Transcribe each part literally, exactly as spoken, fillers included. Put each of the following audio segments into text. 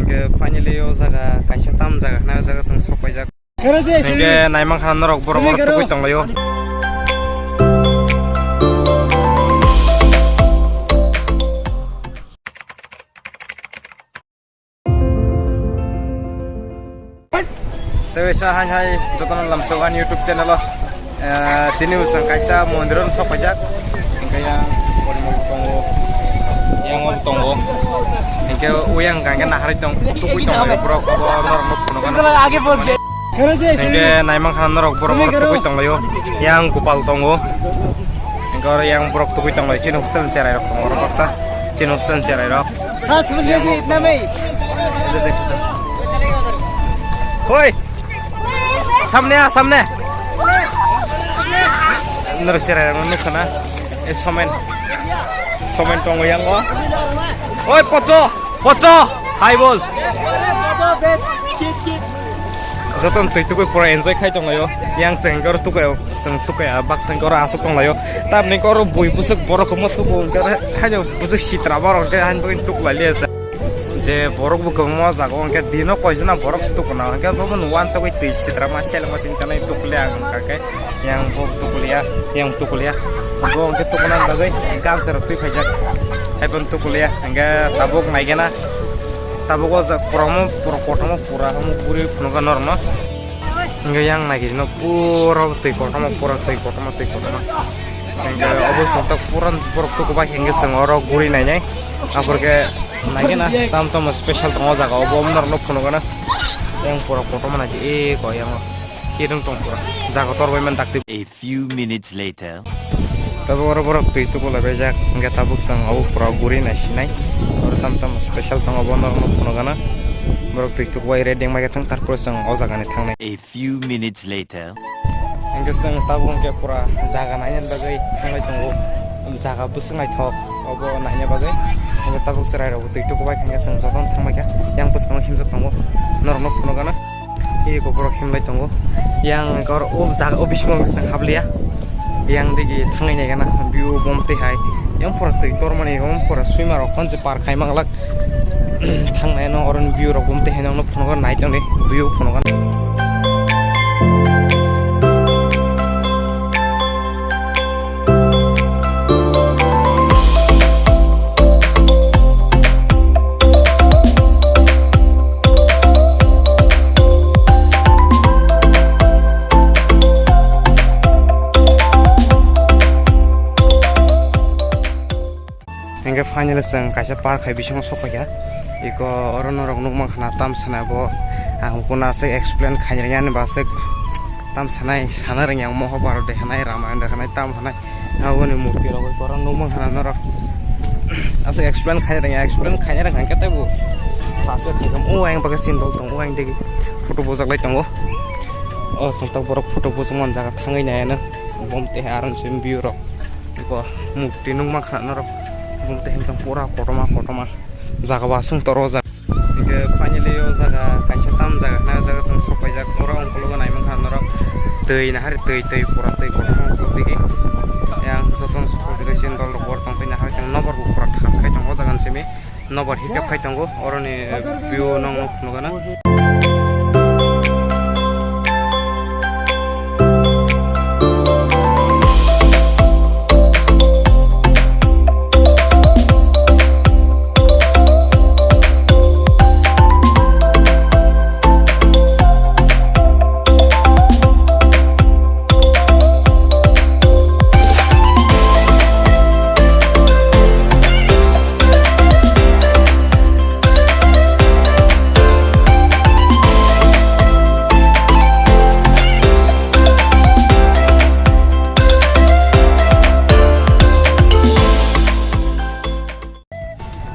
Finally o jaga kaisa tam jaga hinai o jaga chwng sok paijak. Hingke naimang kha norok borok oro tugui tonglaio. Tei sa hai hai jotono lamsok ani YouTube channel o, eh, tini bwsang kaisa mondir o sok paijak. Hingke yang kormo tongo, yang o tongo. Hingke uyang hingke naharoi tong, tugui tonglaio borok obo norok no phunukgana. Hingke naimang kha norok borok oro tugui tonglaio. Yang Gopal tongo. Hingke oro yang borok tugui tonglaio. Chini hostel ni cherai rok tongo oro baksa. Chini hostel ni cherai rok. Sas bol gaji itna mein. Hoi. Samne aa, samne. Noro cherai rok nukha na. E somen. Somen tongo yang o. Oi pocho, pocho. Hai bol. Jotono twi tugui pura enjoy khai tonglaio. Yang chwng oro tugui. Chwng tukya baksa hwnkhe oro aswk tonglaio. Tamni hwnkhe oro bui bwswk borok kwma tubu hwnkhe oro haino bwswk sitra borok hwnkhe haino bagwi tuklailiya se. Je borok bo kwbangma o jaga o hwnkhe dino koichana borok se tukuna hwnkhe bobo no uansugui twi sitra ma selengma sini tanai tukliya ang hwnkha khe yang bo tukliya yang tukliya bo hwnkhe tukuna bagwi gansa rok twi phaijak haiphano tukliya hwnkhe tabuk naigena tabuk o jaga pura omo pura kotorma pura omo buri phunukha norokno. Hingke yang naikhe no pura twi kotorma, pura twi kotorma, twi kotorma. Hingke obo chwng tok pura borok tuku bai hingke chwng oro guri nainai. Aphor khe naikhe na tam tamo special tongo o jaga o, obo norokno phunukgana. Yang pura kotorma naikhe eko yang o. Khe tong tong pura. Jaga tor bai man dakti. A few minutes later. Tabuk oro borok twi tubu lai baijak, hingke tabuk chwng obo pura guri nai sinai. Oro tam tam special tongo, bo norokno phunukgana. Borok twi tubu bai ready wngma khe thang, tarpore chwng o jaga ni thangnai. A few minutes later. Hingke chwng tabuk hingke pura jaga naina bagwi thanglai tongo. Jaga bwswk naithok obo naina bagwi. Hingke tabuk chwrai rok twi tubu bai hingke chwng jotono thangbai kha. Yang bwskango himjak tongo. Norokno phunukgana. Eko borok himlai tongo. Yang hwnkhe oro o jaga o bisingo hwnkhe chwng habliya. Yang digi thangwi naikhe na view bom twi hai. Yang pura twi tormani, yang pura swimmer rok hwnse par khai manglak. Thangnai no oro view rok bom twi hai nokno phunukgo nai tongdi view phunukgo. Hingke finally chwng kaisa park hai bisingo sokphaikha. Eko oro norok nukmankha na tam sana bo ang hukuna aswk explain khainai ani ba aswk tam sanai sana rwngya mohobaro de hinai ramayana de hinai tam hinai aboni murti rok eko oro nukmankha na norok aswk explain khainai rwngya explain khainai rwngkha hingke teibo aswk khaikha o ayang bagwi sindol tongo o ayang digi photo bujaklai tongo o chwngtok borok photo bujakmani jaga thangwi nai ano bom tei aron se view rok. Eko mukti nukmankha norok bumtwi hinkhe pura kotorma kotorma jaga bo aswk toro o jaga. Hingke finally o jaga kaisa tam jaga hinai o jaga chwng sokpaijak oro ongkologo naimankha norok twi nahari twi twi pura twi kotorma ongkologo digi yang jotono sokphaikhe chini dol rok bo tongtwi nahari tong nokbar bo pura thas khai tongo o jaga ni simi. Nokbar hikhe phai tongo, oroni view nokno phunukgana.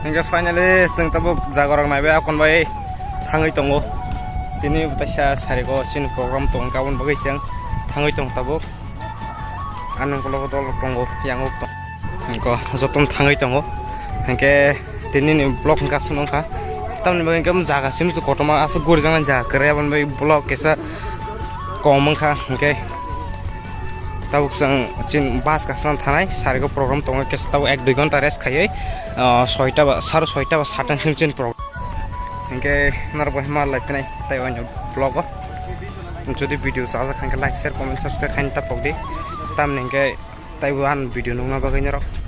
Hingke finally chwng tabuk jaga rok naibai akon bai thangwi tongo. Tini bwtaisa sariko chini program tongo, aboni bagwi chwng thangwi tongo tabuk. Ani ukulok dol rok tongo, yang uk tong. Hingke jotono thangwi tongo. Hingke tini ni vlog hingke aswk wngkha. Tamoni bagwi hingke jaga simi se kotorma aswk gurijaknai jaga kwrwi, aboni bagwi vlog kisa kom wngkha. Hingke tabuk chwng chini bus kasano thanai, sariko program tongo, kisa tabuk ek dui ghonta rest khaiwi, ah, soita ba, saro soita ba satang simi chini program. Hingke norok bai ma lai phinai tai o vlog o. Jodi video sajak khankhe like, share, comment, subscribe khaina tapok di. Tamni hingke taibo ang video nukna bagwi norok